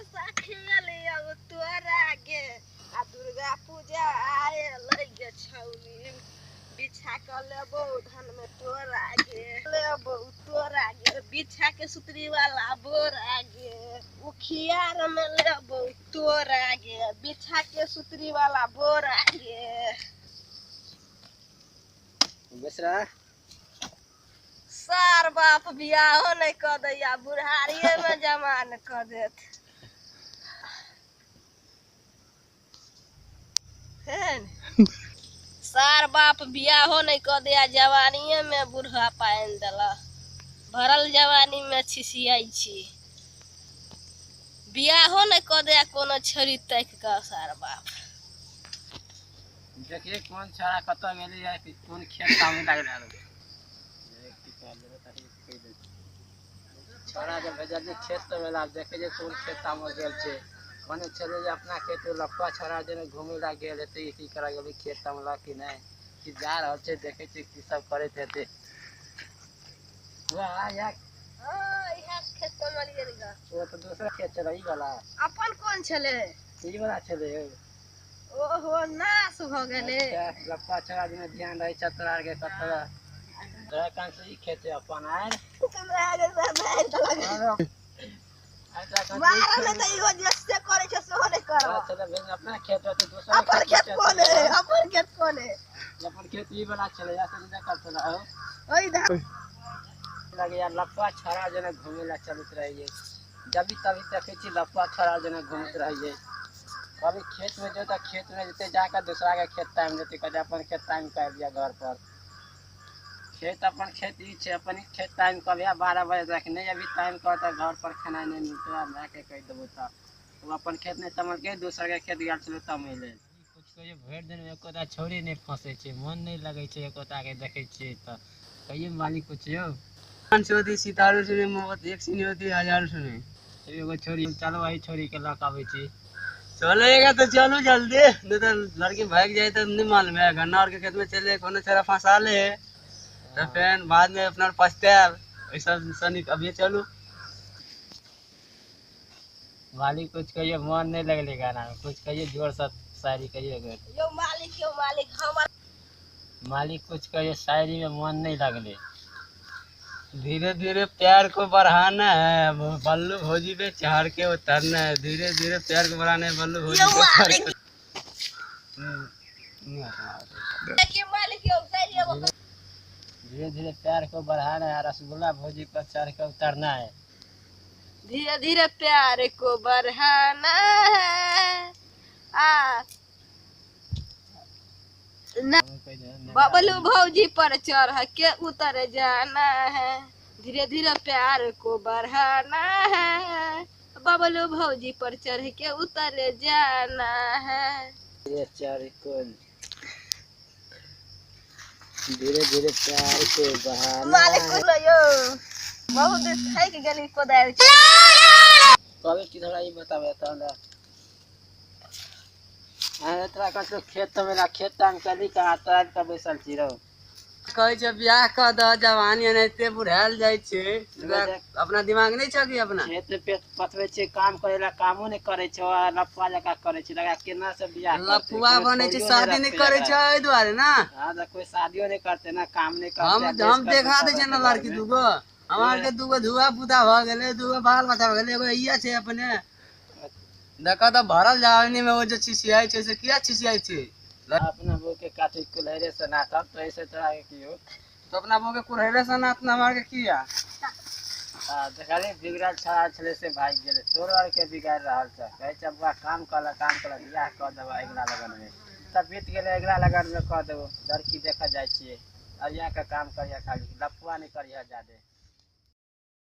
सखी लियौ तोरा गे आ दुर्गा पूजा आए गे छौली बिछा के लेबौ धन में तोरा गे लेबौ तोरा गे बिछा के सुतरी वाला बोरा गे उखियार में लेबौ तोरा गे बिछा के सुतरी वाला बोरा गे। बेसरा सार बाप बियाहो नहीं क दैया बुढ़ारिये में जमान क देत सार बाप बियाहो नहीं क दिया जवानिये में बुढ़ा पानि देला भरल जवानी में छिसियाई छी बियाहो नहीं क दिया कोनो छोरी ताकि क सार बाप। देखिए कौन छोरा कत गेली है कोन खेत कामे लागि रहल है छोरा जब भेजल खेत तो भेला देखे जे कोन खेत ताम गेल छै मने चले जे अपना खेत लफुआ छोरा जे घूमे ला गेल हेतै की करा गेलै खेत ताम ला कि नहीं कि जा रहल छै देखे छी की सब करैत हेतै। वाह या हां इहा खेत तमलिए गा ओ तो दूसरा खेत छलै ई वाला अपन कोन छलै ई वाला छलै। ओहो नाश भ गेलै। लफुआ छोरा जे ध्यान रहै छै तोरा आर के कतऽ तोरा कान से ई खेत अपन आर अपना खेत अपन खेत कोन है अपन खेत कोन है अपन खेत ई वाला छलै या से नहीं कर छलै ओइ लगे यार लफुआ छोरा जेना घूमे ला चलत रहिए जब भी तभी देखै छी लफुआ छोरा जेना घूमत रहिए कभी खेत में जो तो खेत में जते जाकर दूसरा के खेत टाइम देते कभी अपन खेत टाइम कर दिया घर पर खेत अपन खेत ई छै अपन खेत टाइम कभी 12 बजे तक नहीं अभी टाइम कर तो घर पर खाना नहीं मिलता माय के कह देबो तो वो अपन खेत नहीं तमल के दूसरा के खेत गेल छलै तमैले कुछ कहियो भरि दिन में एकोटा छौड़ी नहीं फंसै छै मन नहीं लगै छै एकोटा के देखै छियै तऽ कहियो मालिक कुछ यौ होती सितारों सुने मोहब्बत एक सुनी होती हजार सुने एगो छोरी चलो वही छोरी के लऽ के आबै छी। चलेगा तो चलो जल्दी नहीं तो लड़की भाग जाए तो नहीं मालूम है गन्ना और के खेत में चले कोनो छोरा फंसा ले तो फिर बाद में अपना पछताएब ऐसा सनी अभी चलू। मालिक कुछ कहियो मन नहीं लगले गाना में कुछ कहियो जोर से शायरी कहियो यो मालिक यो मालिक हमर मालिक कुछ कहियो शायरी में मन नहीं लगले। धीरे धीरे प्यार को बढ़ाना है बल्लू भौजी पे चढ़ के उतरना है धीरे धीरे प्यार को बढ़ाना है बल्लू भौजी पे चढ़ के। धीरे धीरे प्यार को बढ़ाना है रसगुल्ला भौजी पर चढ़ के उतरना है धीरे धीरे प्यार को बढ़ाना है आ बबलू भौजी पर चढ़ के उतर जाना है धीरे धीरे प्यार को बढ़ाना है बबलू भौजी पर चढ़ के उतर जाना है। धीरे धीरे प्यार को बढ़ाना मालिक यो बहुत थक गेली कोदारि कभी की थोड़ा ई बताबे त हमरा आ तोरा कस खेत में ना खेत टाइम कली का तोरा के बैसल छी रहो कहै छै बियाह क द जवानी एनाहिते बुढ़ायल जाइ छै अपना दिमाग नहीं छै कि अपना खेत पे पथबै छै काम करेला कामो नहीं करै छै लफुआ जका करै छै लगा केना से बियाह लफुआ बनै छै शादी नहीं करै छै एहि दुआरे ना। हां त कोई शादियो नहीं करते ना काम नहीं करते हम देखा दै छै ना लड़की दूगो हमार के दूगो धुआ पुता भ गेलै दूगो बाल बच्चा भ गेलै एगो इया छै अपने देखा त भरल जवानी में वो जो छिसियाई छै से किया छिसियाई छै। अपना बो के काठी कुल्हरे से नाथब तो ऐसे तोरा के कियो तो अपना बो के कुल्हरे से नाथना हमार के किया हां देखली बिगड़ल छड़ा छले से भाग गेलै तोर आर के बिगाड़ रहल छै कहै छै बा काम कला बियाह क देबो अगिला लगन में तब बीत गेलै अगिला लगन में क देबो लड़की देखा जाइ छियै अब यहाँ के काम करिया खाली लफुआ नहीं करिया जादे।